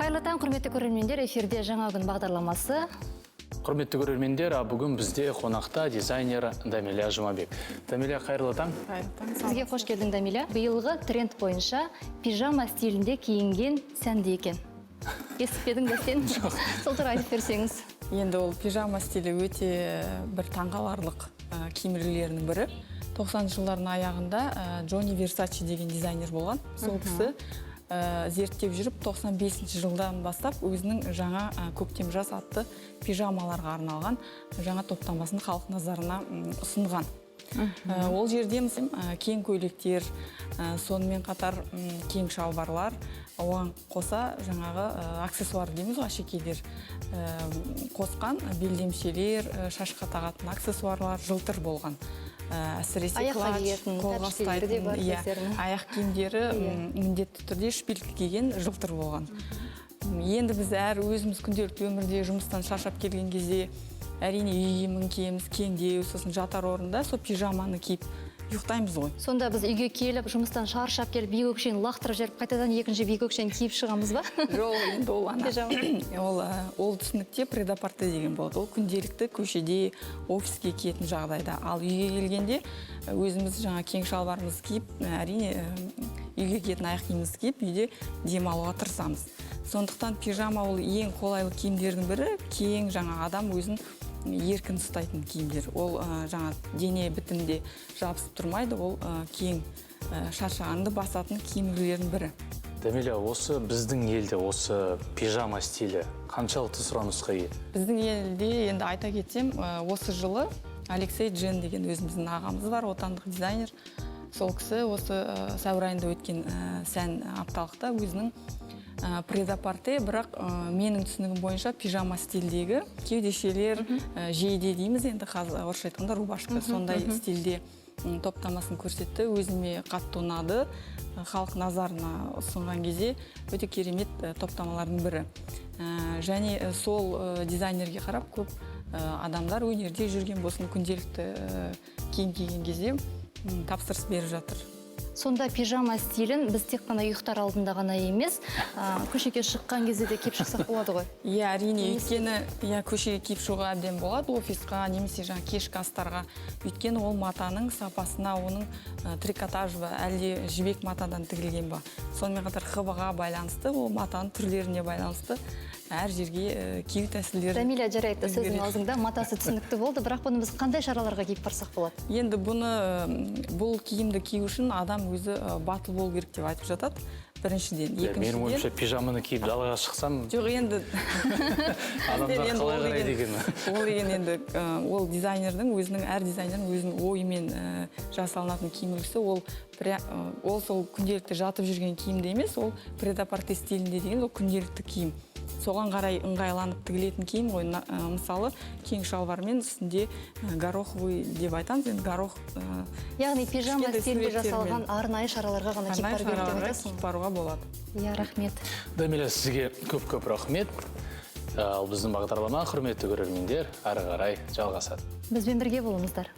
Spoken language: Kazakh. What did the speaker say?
Қайырлы таң, құрметті көрермендер! Эфирде «Жаңа күн» бағдарламасы. Құрметті көрермендер, а бүгін бізде қонақта дизайнер Дамиля Жұмабек. Дамиля, қайырлы таң! Қайырлы таң! Бізге қош келдің, Дамиля! Биылғы тренд бойынша пижама стилінде киінген сәнді екен. Естіп пе едің бе сен? Сол туралы айтып берсеңіз. Енді ол пижама стилі өте бір таңғаларлық киім үлгілерінің бірі. 90 жылдардың аяғында Джонни Версачи деген дизайнер болған. Сол кісі зерттеп жүріп, 95 жылдан бастап өзінің жаңа «Көктем жаз» атты пижамаларға арналған жаңа топтамасын халық назарына ұсынған. Ол жерде, мысалы, кең көйлектер, сонымен қатар кең шалбарлар, оған қоса жаңағы аксессуар дейміз ғой, әшекейлер қосқан, белдемшелер, шашқа тағатын аксессуарлар жылтыр болған. Әсіресе Аяққа клатч, киетін қолға тәпішкелері де ұстайтын, бар иә, өздерінің. Аяқ киімдері міндетті түрде шпилька киген, жылтыр болған. Енді біз әр өзіміз күнделікті өмірде жұмыстан шаршап келген кезде, әрине, үй киімін киеміз кеңдеу, сосын жатар орында сол пижаманы киіп ұйықтаймыз ғой. Сонда біз үйге келіп, жұмыстан шаршап келіп, биік өкшені лақтырып жіберіп, қайтадан екінші биік өкшені киіп шығамыз ба? Жоқ, енді ол ана Пижама. ол түсінікте прет-а-порте деген болады. Ол күнделікті көшеде, офиске киетін жағдайда. Ал үйге келгенде өзіміз жаңа кең шалбарымызды киіп, әрине, үйге киетін аяқ киімімізді киіп, үйде демалуға тырысамыз. Сондықтан пижама ол ең қолайлы киімдердің бірі, кең, жаңа адам өзін еркін ұстайтын киімдер. Ол жаңа дене бітімде жабысып тұрмайды, ол кең, шаршағанды басатын киім үлгілерінің бірі. Дамиля, осы біздің елде осы пижама стилі қаншалықты сұранысқа ие? Біздің елде енді айта кетсем, осы жылы Алексей Джен деген өзіміздің ағамыз бар, отандық дизайнер. Сол кісі осы сәуір айында өткен сән апталықта өзінің прет-а-порте, бірақ менің түсінігім бойынша, пижама стильдегі кеудешелер, жейде дейміз енді қазір орысша айтқанда, рубашка, сондай стильде топтамасын көрсетті. Өзіме қатты ұнады. Халық назарына ұсынған кезде өте керемет топтамалардың бірі. Және сол дизайнерге қарап көп адамдар, өнерде жүрген болсын, күнделікті киім киген кезде тапсырыс беріп жатыр. Сонда пижама стилін біз тек қана ұйықтар алдында ғана емес, көшеге шыққан кезде де киіп шықсақ болады ғой? Иә, әрине, өйткені, иә, көшеге киіп шығуға әбден болады, офисқа немесе жаңа кешкі астарға. Өйткені ол матаның сапасына, оның трикотаж ба, әлде жібек матадан тігілген ба, сонымен қатар ХБ-ға байланысты, ол матаның түрлеріне байланысты әр жерге кию тәсілдері Дамиля, жарайды, сөзің өзгереді. аузыңда, матасы түсінікті болды, бірақ бұны біз қандай шараларға киіп барсақ болады? Енді бұны бұл киімді кию үшін адам өзі батыл болу керек деп айтып жатады, біріншіден. Иә, менің Екіншіден, ойымша, пижаманы киіп далаға шықсам, жоқ, енді адамдар енді қалай ол қарайды деген екен? Ол деген енді ол дизайнердің өзінің, әр дизайнердің өзінің ойымен жасалынатын киім үлгісі. Ол ол сол күнделікті жатып жүрген киімді емес, ол прет-а-порте стилінде деген ол күнделікті киім, соған қарай ыңғайланып тігілетін киім ғой. Мысалы, кең шалбармен, үстінде гороховый деп айтамыз енді, горох Яғни пижама кішкентай стилінде суреттермен. жасалған арнайы шараларға ғана киіп Арнайы бару керек деп шараларға айтасың киіп ғой? баруға болады. Иә, рахмет. Дамиля, сізге көп көп рахмет. Ал біздің бағдарлама, құрметті көрермендер, ары қарай жалғасады. Бізбен бірге болыңыздар.